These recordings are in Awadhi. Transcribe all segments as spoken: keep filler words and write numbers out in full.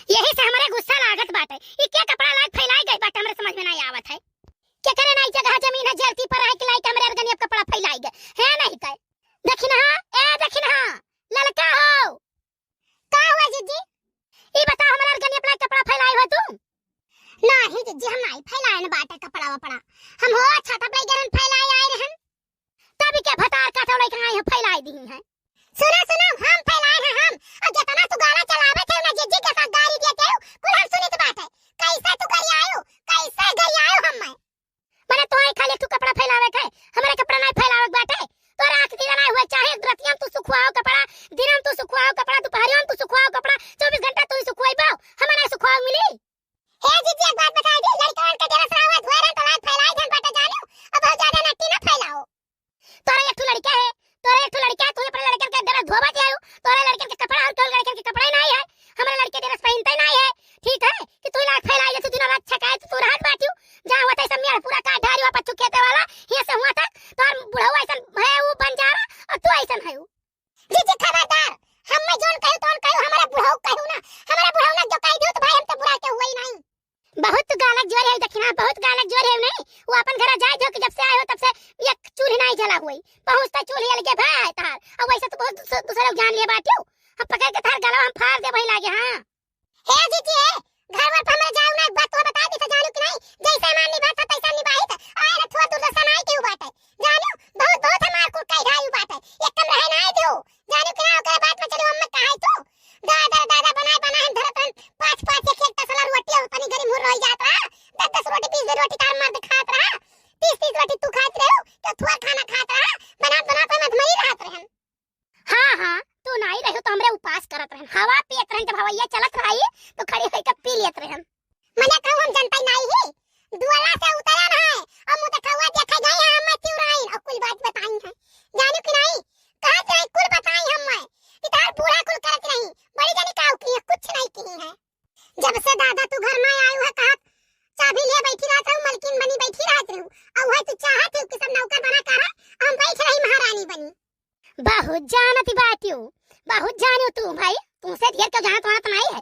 यही से हमरे गुस्सा लागत बाटे। ई के कपड़ा लाइके फैलाई गई बाटे, हमरे समझ में नाहीं आवत है। केकरे नाहीं जगह जमीन है, जलती पर है कि लाइके हमरे अरगनिया पे कपड़ा फैलाई गए है, नाहीं कहे। देखी ना, ए देखी ना, ललका हो, का हुआ जिज्जी? ई बताओ, हमरे अरगनिया पे लाइके कपड़ा फैलाई हो तू? नाहीं जिज्जी, हम नाहीं फैलाए न बाटे कपड़ा वपड़ा। हम हो छत पे गरन फैलाए आए रहन। तभी के भतार काटो लइके आई है, फैलाए दी है। सुना, सुना, हम फैलाए हैं हम। और जितना तू गाला चलावे थे ना जिज्जी के साथ गारी दिए थे, कुल हम सुनित बाटे। कैसे तू गरियायो, कैसे गरियायो हम मैं। मने तोहरे खाली तू कपड़ा फैलावे थे, हमरे कपड़ा नाहीं फैलावे के बाटे। तोहरे आँख दीदा नाहीं हुए, चाहे रतिया में तू सुखवाओ कपड़ा, दिन में तू सुखवाओ कपड़ा, दोपहरिया में तू सुखवाओ कपड़ा, चउबीस घंटा तू ही सुखवाइबो, हमें नाहीं सुखवाओ मिली। हे जिज्जी, एक बात बताई दी, लड़कन के ड्रेस रहा हुआ धोए रहे तो लाइके फैलाई जन बाटे जानियो, अब बहुत ज्यादा नट्टी ना फैलाओ। तोरा एक ठो लड़का है, तोरा एक ठो लड़का है, तू अपने लड़कन के ड्रेस धोवा के आयो, तोरा लड़कन के कपड़ा और केहू लड़कन के कपड़ा ही नाहीं है, हमारे लड़के ड्रेस पहनते ही नाहीं है, ठीक है कि तू लाइके फैलाई दे, तू दिन रात छकाए, तू, तू रहत बाटियो, जहाँ होता है सब मेड़ पूरा काट ढारी हुआ पच्चू खेते वाला, हियाँ से हुआ तक, तोर बुढ़ऊ ऐसन है, वो बंजारा, और तू ऐसन है वो। जिज्जी खबरदार, हम मैं जोन कहू तोन कहू, हमारा बुढ़ऊ कहू ना, हमारा बुढ़ऊ ना जो कह दियो तो भाई हम तो बुढ़ा के हुआ ही नाहीं। बहुत गालक जोर है, देखी ना, बहुत गालक जोर है नहीं। वो अपन घर जाए जो कि जब से आए हो तब से एक चूल्ही नाहीं जला हुई। पहुँचता चूल्ही अलगे भाई तार। अब वैसे तो बहुत दूसरे, दूसरे लोग जान लिए बाटियो। हम पकड़ के तार गला हम फाड़ दे वही लागे, हाँ। हे जिज्जी, हे, घर वर पर हमरा जाऊ ना, एक बात तो बता दी तो जानियो कि नाहीं, जैसे हमार निभात था तैसा निभाई था। आए ना थुआ दुर्दशा नाहीं केहू बाटे। जानियो, बहुत, बहुत हमार कुल कह ढाई बाटे। एक कम रहे नाहीं दियो। जानियो कि नाहीं, ओकरे बात में चलियो, हम मैं कहाई तू। दादा, दादा, बनाए, बनाए हम धरत रहन। पाँच, पाँच, एक, एक तसला रोटी और तनी गरीब मुर्र रह जात रहा। दस, दस रोटी, बीस, बीस रोटी तार मर्द खात रहा। तीस, तीस रोटी तू खात रहो, तो थुआ खाना खात रहा। बना, बना तो मधमरी रहत रहन। हाँ, हाँ, तू नाहीं रहो तो हमरे उपास करत रहन। हवा पियत रहन, जब हवैया चलत रही, तो खड़ी होइके पी लेत रहन। मने कहूँ हम जनता नाहीं ही, दुआला से उतरन है, और मुँह देखौआ देखे गए हैं, हम मैं क्यों रही, और कुल बात बताई है। जानियो कि नाहीं, कहत रही कुल बताई हम मैं, कि तार बूढ़ा कुल करत रही, बड़ी जानी का की है, कुछ नाहीं की है। जब से दादा तू घर में आयु है, कहत चाबी ले बैठी रहत रहू, मलकिन बनी बैठी रहत रहू, और वह तू चाहत हो कि सब नौकर बना कर हम बैठ रही महारानी बनी। बहुत जानत बाटियो, बहुत जानियो तू भाई, तुमसे ढेर केहू जानत वानत नाहीं है।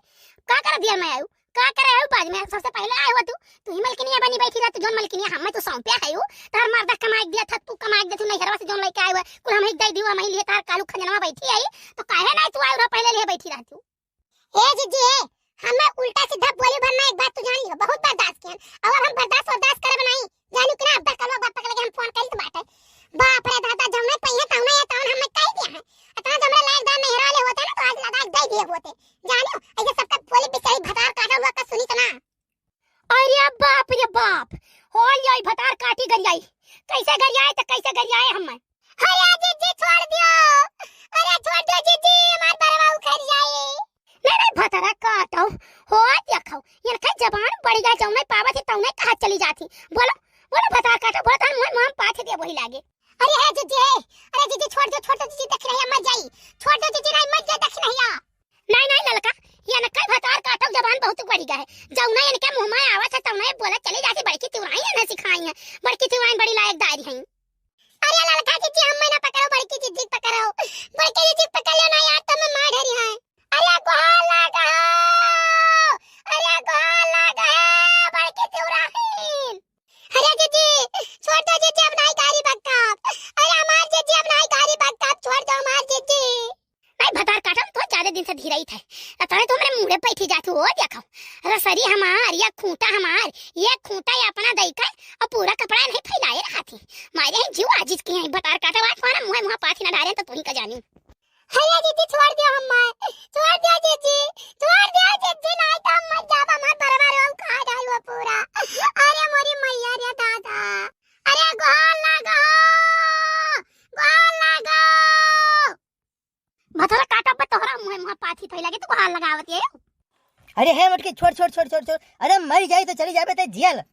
का करे दिया मैं आयु, का करे आयु, बाद में सबसे पहले आए हो तू, तू ही मलकिनिया बनी बैठी रह, तू जोन मलकिनिया हमें तू सौंपे है, तार मर्दा कमाई दिया था, तू कमाई दे, तू नैहरवा से जोन लइके आए हुआ, कुल हम ही दे दियो, हम ही लिए तार कालू खजनवा बैठी आई, तो काहे नाहीं तू आयु रहा, पहले लिए बैठी रहती हूँ। ए जिज्जी, ए, हमें उल्टा सीधा बोली भर ना, एक बात तू जान लियो, बहुत बर्दाश्त किहन। अब हम बर्दाश्त बर्दाश्त करब नाहीं, जानियो कि ना, अब कलवा बाप पकड़ के हम फोन करी तो बाटे। बाप रे दादा, जौने पहिए तौने ये तौन हमें कह दिया है। इतना जमरे लायक दान नहीं रहले होते ना, तो आज लगा दे दिए होते। जानियो, ऐसे सबका बोली बिचारी भतार काटा हुआ का सुनी तो ना। अरे बाप रे बाप, हो जाई भतार काटी गरियाई। कैसे गरियाए तो कैसे गरियाए हम? अरे जिज्जी छोड़ दियो, अरे छोड़ दियो जिज्जी, हमार बरवा उखड़ जाए। नहीं, नहीं, भतरा काटो, हो देखो, इनका जबान बड़ी गई, जौने पावत ही तौने कहा चली जाती। बोलो, बोलो भतार काटो, बोलो तार मुँह, मुँह पाथे दे वही लागे। अरे हे जिज्जी, हे, अरे जिज्जी छोड़ दियो, छोड़ दियो जिज्जी, देख रही है, मर जाई। छोड़ दियो जिज्जी, नहीं मर जाए, देख रही है। नहीं, नहीं ललका, इनका भतार काटो, जबान बहुत बड़ी गई है। जौने इनके मुँह में आवत है, तौने बोले चली जाती, बड़की तिवराई है ना सिखाई है, बड़की तिवराई बड़ी लायकदार है। अरे ललका जिज्जी, हम मैं ना पकड़ो, बड़की जिज्जी पकड़ो, बड़की जिज्जी पकड़ लो ना यार, तो मैं मार ढेरी है। अरे गोहार लागा हो, अरे गोहार लागा हो, बड़की तिवराहीन। अरे जिज्जी, छोड़ दो जिज्जी, अब नाहीं गारी बकब। अरे हमार जिज्जी, अब नाहीं गारी बकब, छोड़ दो हमार जिज्जी। नहीं भतार काटम तो ज्यादा दिन से धीरई थे। अतने तो मेरे मुड़े बैठी जाती हो, देखो। रसरी हमार, या खूंटा हमार, ये खूंटा ये अपना दई का, और पूरा कपड़ा नहीं फैलाए रहा थी। मारे ही जीव आजिज के हैं, भतार काटो आज तुम्हारा मुँह, मुँह पाथी ना डारे तो तू ही का जानी। अरे जिज्जी, छोड़ दियो हम्मा, छोड़ दियो जिज्जी, छोड़ दियो जिज्जी, नाहीं तो हम मर जाब, हमार बरवा रो खा डालो पूरा। अरे मोरी मैया रे दादा, अरे गोहार लागो, गोहार लागो। भतरा काटा पर तोहरा मुँह, मुँह पाथी थई लगे, तू गोहार लगावत ये। अरे हे मोटकी, छोड़, छोड़, छोड़, छोड़, छोड़। अरे मर जाई तो चली जाबे ते जेल।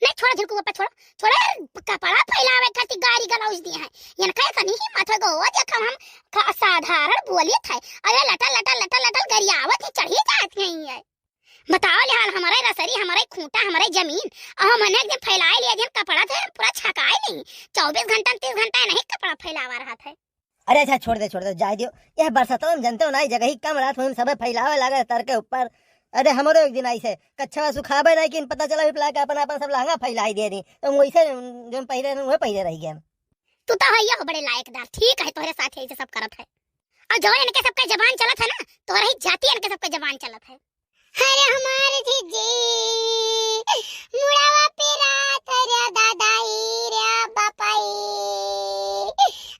नहीं, छोड़ो झिलकू बापा, छोड़ो, छोड़ो यार, कपड़ा फैलावे खातिर गारी गलौज दिए हैं। इनका इतनी हिम्मत हो गो, देखो हम का साधारण बोली थे। अरे लटल, लटल, लटल, लटल गरियावत ही चढ़ी जात ही है। बताओ ले हाल, हमारे रसरी, हमारे खूंटा, हमारे जमीन, और हमने एक दिन फैलाए लिए दिन कपड़ा थे, पूरा छकाए नहीं। चउबीस घंटा, तीस घंटा नहीं कपड़ा फैलावा रहा थे। अरे अच्छा, छोड़ दे, छोड़ दे, जाए दियो। यह बरसातवा में जनते हो ना, ई जगह ही कम रहत, वहीं सबे फैलावे लागे तर के ऊपर। अरे हमरो एक दिन आइसे कच्छवा सुखाबे नहीं किन, पता चला पिला के अपन अपन सब लहंगा फैलाई दे दी, तो हम वैसे जो पहले रहे वह पहले रह गया। तू तो है हो बड़े लायकदार, ठीक है, तोहरे साथ ऐसे सब करत है। और जो इनके सबके जबान चलत है ना, तोहरे ही जाति इनके सबके जबान चलत है। अरे हमार जीजी, मुड़वा पे रात रे दादाई रे बापाई,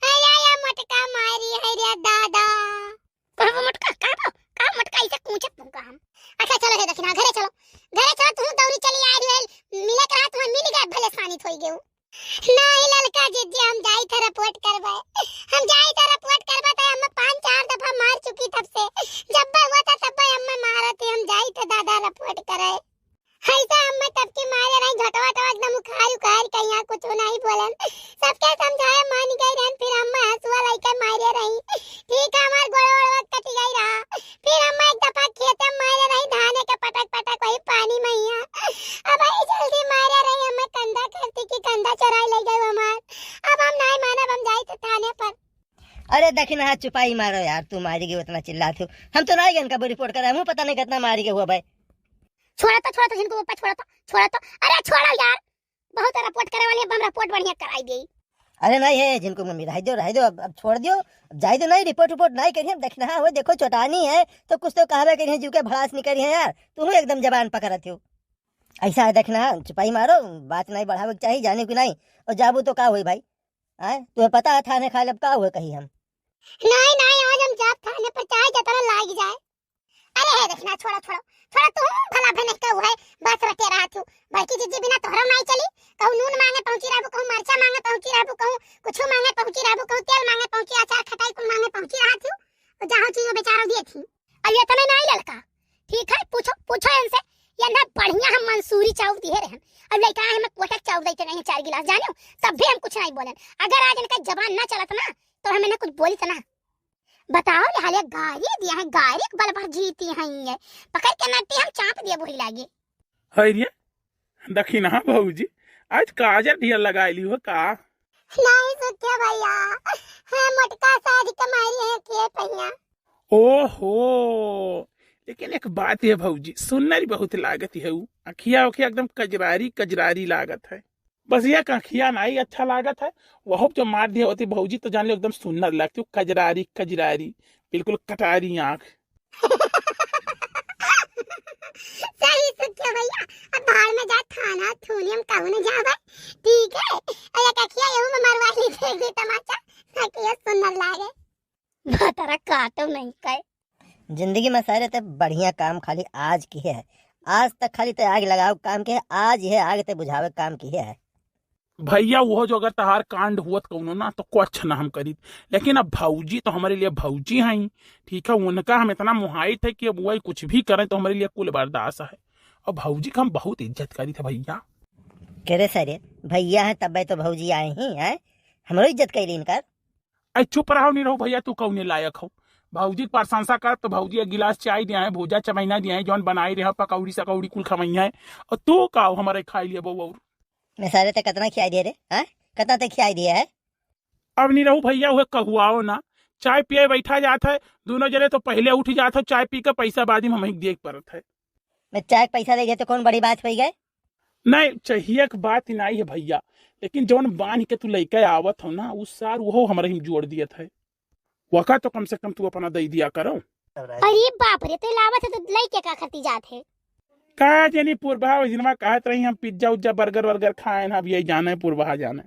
अरे या मटका मारी है रे दादा। कहबो मटका, कहबो, का मटका, इसे कूचे पूंगा हम। अच्छा चलो हे दखिना, घरे चलो, घरे चलो, तू दौरी चली आ रही है, मिले के रहा, तुम्हें मिल गए, भले सानी थोई गेऊ। नहीं ललका जीजी, हम जाई थे रिपोर्ट करबे, हम जाई थे रिपोर्ट करबे, तो हम पांच चार दफा मार चुकी तब से, जब हुआ था तब हम मारा थे, हम जाई थे दादा रिपोर्ट करे। ऐसा हम तब की मारे रही, झटवा टवा एकदम उखाड़ उखाड़ के यहाँ कुछ नहीं बोलन, सबके समझाए मान गई रहन, फिर हम हंसुआ लेके मारे रही, ठीक है हमार गोड़ ओड़वा कट गई रहा, फिर हम एक दफा खेते मारे रही, धाने के पटक पटक वही पानी में हिया। अब आई जल्दी मारे रही, हमें कंधा करती कि कंधा चोराई ले गए हमार। अब हम नहीं मानब, हम जाई तो थाने पर। अरे दखिना, चुपाई मारो यार, तू मारी गई उतना चिल्लात हो, हम तो नहीं गए इनका रिपोर्ट करा, हमू पता नहीं कितना मारी गए हुआ भाई। छोड़ा तो, छोड़ा तो, जिनको ऊपर छोड़ा तो, छोड़ा तो, अरे छोड़ो यार। बहुत रिपोर्ट करे वाली, अब हम रिपोर्ट बढ़िया कराई देई। अरे नहीं है, जिनको मम्मी रह दो, रह दो, अब, अब छोड़ दियो, अब जाए दो, नहीं रिपोर्ट रिपोर्ट नहीं करिए, हम दखिना हो, देखो चोटानी है, तो कुछ तो कहबे करिए, जीव के भड़ास निकल रही है यार, तुम एकदम जबान पकड़त हो। ऐसा है दखिना, चुपाई मारो, बात नहीं बढ़ावे के चाहिए, जाने की नहीं, और जाबू तो का हुई भाई, आए, तुम्हें पता है थाने खाए अब का हुए कही हम। नहीं, नहीं, आज हम जाब थाने पर, चाहे जतरा लाग जाए। अरे हे दखिना, छोड़ो, छोड़ो, छोड़ो, तू भला भनक के हुए बस रटे रहा थू। बड़की जीजी बिना तोहरो नहीं चली, कहूँ नून मांगे पहुँची रहबू, कहूँ मरचा मांगे पहुँची रहबू, कहूँ कुछ मांगे पहुँची रहबू, कहूँ तेल मांगे पहुँची, अचार खटाई कुल मांगे पहुँची रहा थू। और जहाँ चीज वो बेचारो दिए थी। अब ये तो नहीं, नहीं ललका, ठीक है, पूछो, पूछो इनसे, ये ना बढ़िया हम मंसूरी चाउर दिए रहन। अब लइका है, हमें कोटक चाउर देते नहीं है चार गिलास, जानो, तब भी हम कुछ नहीं बोलन। अगर आज इनका जबान ना चलत ना, तो हम इन्हें कुछ बोलित ना। बताओ, ये हाले गारी दिया है, गारी के बल भर जीती हैं ये। पकड़ के नट्टी हम चाप दिए बुरी लागी। है रे, दखिना भौजी, आज काजर ढेर लगाइली हो का? नहीं सुखे भैया, है मोटका साज के मारी है के पहिया। ओहो, लेकिन एक बात है भौजी, सुन्नरी बहुत लागत है उ। अखिया उखिया एकदम कजरारी कजरारी लागत है। बस ये अखिया नाई अच्छा लागत है, वह जो मार दिया होती भौजी तो जान लो एकदम सुन्नर लगती, कजरारी कजरारी, बिल्कुल कटारी आँख। सही सुखे भैया, अब भाड़ में जा थाना थूनी हम कहूँ न जावे, ठीक है? अरे कखिया यहू में मरवा ली, देख दे तमाचा, ताकि ये सुन्नर लागे। भतरा काटो नहीं कहे। जिंदगी में सारे ते बढ़िया काम खाली आज किहे है, आज तक खाली ते आग लगावे काम किहे है, आज यह आग ते बुझावे काम किहे है। भैया, वो जो अगर तहार कांड हुअत कौनो ना, तो कुछ ना हम करीत, लेकिन अब भौजी तो हमारे लिए भौजी हैं, ठीक है, उनका हम इतना मुहाइत है कि अब वही कुछ भी करें तो हमारे लिए कुल बर्दाश्त है। और भौजी का हम बहुत इज्जत करीत है भैया। के रे सारे, भैया हैं तब्बे तो भौजी आए ही हैं, हमरो इज्जत कैली इनकर। ऐ चुप रहो, नहीं रहो भैया, तू कौने लायक हो? भौजी के प्रशंसा कर तो भौजी एक गिलास चाय दिया है, भूजा चमैना दिया है, जौन बनाई रहे पकौड़ी सकौड़ी कुल खमैया है, और तू का हो हमारे खाई लिए बहू और। मैं सारे ते कितना खियाई दिए रे, हाँ? कितना ते खियाई दिए है? अब नहीं रहू भैया, उहे कहुआओ ना, चाय पिए बैठा जात है, दोनों जने तो पहले उठ जात हो, चाय पी के पैसा बाद में हमें देख पड़त है। मैं चाय के पैसा दे गए तो कौन बड़ी बात हो गए? नहीं, चाहिए के बात ही नहीं है भैया, लेकिन जौन बांध के तू लइके आवत हो ना, उ सार वो हमारे ही जोड़ दियत है, वका तो कम से कम तू अपना दे दिया करो। अरे बाप रे, ते लावत है तो लइके का खती जात है? का जानी पुरबहा, ओइ दिनवा कहत रही हम पिज्जा उज्जा बर्गर वर्गर खाए ना, अब यही जाने पुरबहा जाने।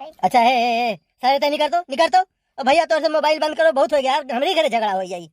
अच्छा, हे, हे, हे, सारे ते निकर तो, निकर तो। ओ भैया, तोर से मोबाइल बंद करो, बहुत हो गया यार, हमरे घरे झगड़ा हो जाई।